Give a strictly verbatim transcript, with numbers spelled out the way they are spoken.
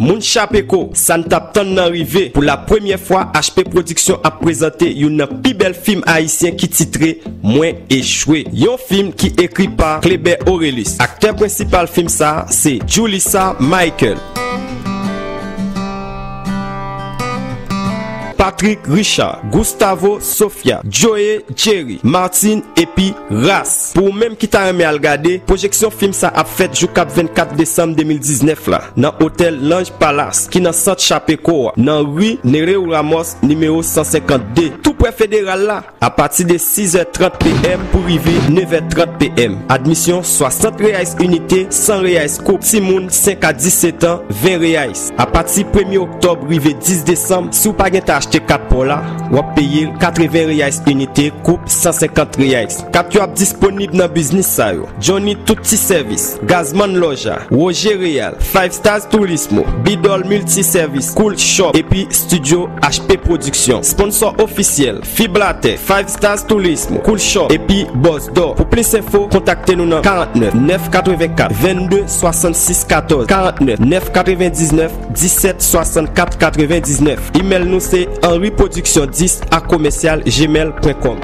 Moun Chapeko, sa n t ap tann nan rive. Pou la premyè fwa, H P Production ap prezante youn nan pi bèl fim ayisyen ki titre Mwen Echwe. Yon fim ki ekri pa Kléber Orelus. Aktè prensipal fim sa a se Julissa Michael, Patrick Richard, Gustavo Sofia, Joey Jerry, Martine epi Ras. Pou ou menm ki ta renmen al gade, pwojeksyon fim sa ap fèt jou k ap vennkat desanm de mil diznèf la, nan Otèl Lange Palace, ki nan sant Chapeko a, nan ri Nereu Ramos, nimewo san senkant de, tou prè Federal la, apati de sis è trant P M pou rive nèf è trant P M. Admisyon, swasant reais inite, san reais koup. Timoun senk a disèt an, ven reais. Apati premye oktòb rive dis desanm, si w pa gentan achte kat pa w la, w ap peye l katreven reais inite, koup san senkant reais. Kat yo ap disponib nan biznis sa yo: Johnny Tout Ti Sèvis, Gazman Loja, Roger Real, Five Stars Turismo, Bidol Multi Service, Cool Shop epi Studio H P Production. Sponsò ofisyèl: Fiblatè, Five Stars Turismo, Cool Shop epi Bòs Dò. Pou plis enfo, kontakte nou nan karant nèf nèf katreven kat vennde swasannsis katòz, karant nèf nèf katrevendiznèf disèt swasannkat katrevendiznèf. Imèl nou se henri production dix a commercial gmail point com.